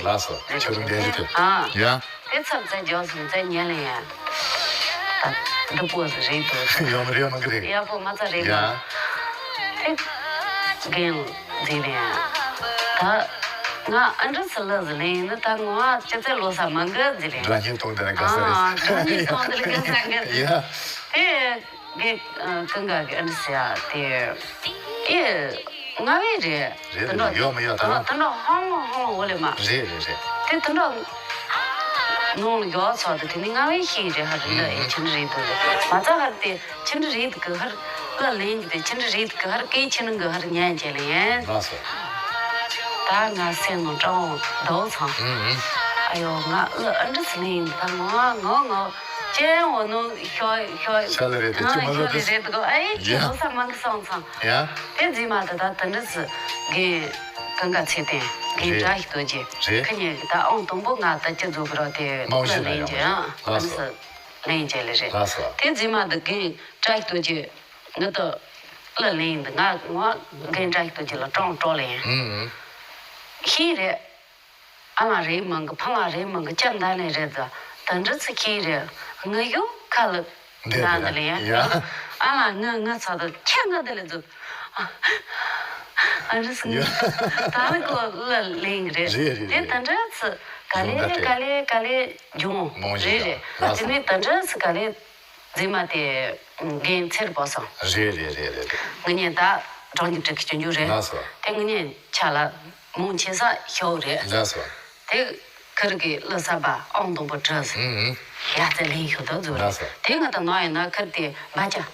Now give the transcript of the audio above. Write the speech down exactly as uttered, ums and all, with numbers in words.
ལགས་སོ། ཁྱོད་རང་འདས་རེད་དེ། ཨ། ཡ། དེ་ཚབ་ཙེ་རྒྱག་སོང་ཙེ་ཉན་ལ་ཡ། ད་འདི་པོ་ཟིག་རེད་འདུག་ཡོད་མ་རེད་མ་གི་རེད། ཡག་པོ་མ་ཚ་རེད་ཡ། མ། དེ་རྒན་ཟིག་རེད། ད་ང་ཨ་འདྲ་སི་ལ་ཟི་ལེན་ནི་ད་ངོ་ཨ་ཅི་ཙེ་ལོ་ས་མ་གི་ཟི་ལེན། སྒྲ་སྙན་གཏོང་དེ་ན་དགའ་ས་རེད། ཨ་སྒྲ་སྙན་གཏོང་དེ་ལ་དགའ་ས་གི་ཡ། དེ། གེ་ཀུན་དགའ་གི་ཨ་འདྲ་ཟེར་ཡ་དེ། ཨེ། ང་བས་རེད། རེད་དེ་འདྲ་རེད། ཡོད་མ་ཡོད་ད་ཨ་ན། དེ་འདྲ་ཧང་ལོ་ཧང་ལོ་འོ་ལེ་མ། རེད་རེད་རེད། དེ་དེ་འདྲ། ནོང་ལ་ཡོད་ཚོགས་དེ་དེ་ནི་ང་བས་ཤེས་རེད་ཧར་རེད་ཨེ་ཨུ་ཆི་འདྲ་རེད་དོ་རེད་མ་ཚ་ཧར་དེ་ཆི་འདྲ་རེད་གི་ཧར་ལ་ལེན་གི་དེ་ཆི་འདྲ་རེད་གི་ཧར་སྐད་ཆི་ནང་གི་ཧར་ཉན་བྱས་ལེན། ལགས་སོ། ད་ང་སེམས་ནང་སྤྲང་བོ་འདུག་ཚང་། ཨུ་ཨུ། ཨ་ཡོ་ང་ལ་ཨ་འདྲ་སི་ལེན་ད་ངོ་ངོ་ངོ་ཅན་འོ་ནོ། ཤོ་ཤོ། ཤ་ལ་རེད་དེ་ཨ་ཅི་མ་ཤོ་ལ་རེད་དེ། རེད་དགོ་ཨ་ཡེ་ཅི་ཡ། ལོ་ས་མང་གི་སོང་ཚང་། ཡ། དེ་རྗེས་མ་དེ་ད་དེ་འདྲ་སི་རྒན་ཀུན་དགའ་ཚེ་བརྟན་རྒན་རེད། བཀྲ་ཤིས་རྡོ་རྗེ་རེད། ཁི་གཉིས་ཀྱི་ད་ཨང་དང་པོ་ང་ད་ཅི་རྫོགས་གི་རོ་དེ་མང་ལ་ཤོས་ལ་ལེན་ཡོང་གི་ཡ། ལགས་སོ། ཨ་ནི་སི་ལེན་བྱས་ལེ་རེད། ལགས་སོ། དེ་རྗེས་མ་དེ་རྒན་བཀྲ་ཤིས་རྡོ་རྗེ་ང་ད་ལ་ལེན་དེ་ང་ང་རྒན་བཀྲ་ཤིས་རྡོ་རྗེ་ལ་སྤྲང་སྤྲོ་ལེན། ཨུ་ཨུ། ཤེས་རེད། ཨ་མ་རེད་མང་གི་ཕ་མ་རེད་མང་གི་ཅག་འདའ་ནས་རེད་ད། དེ་འདྲ་ཚི་ཁྱི་རེད། ངུ་ཡུ་ཁ་ལ་འདའ་འདི་ལ་ཡ། ཡ། ཨ་མ་ངུ་ངུ་ཚ་ད་ཁྱི་ངུ་འདི་ལ་འཛུག་ཨ་རི་སི་ངུ་ཡ། ད་ལ་ཀོ་ལ་ལེང་རེད། རེད་རེད་དེ་རེད། དེ་འདྲ་ཚི་ག་ལེ་ག་ལེ་ག་ལེ་འབྱུང་མང་ཞིག་རེད་རེད། ཡ། དེ་ནས་དེ་འདྲ་ཚི་ག་ལེ། རྫི་མ་དེ་རྒན་ཚེར་པོ་སོང་། རེད་རེད་རེད་རེད་རེད། ངི་ཉན་ད་གྲོང་གི་བྲེག་གི་སྐྱོན་རྒྱུ་རེད། ལགས་སོ། དེ་ངི་ཉན་ཆ་ལ་མོང་ཆེ་ས་ཤོག་རེད། ལགས་སོ། དེ་ཁིར་གི་ལ་ས་པ་ཨང་དང་པོ་བྲི་ཟིན། ཨུ་ཨུ། ཡ་ཙེ་ལེན་ཤོག་ད་ཟུ་རེད། ལགས་སོ། དེ་ང་ད་ནོ་ཡིན་ན་ཁིར་དེ་བ་ཅ།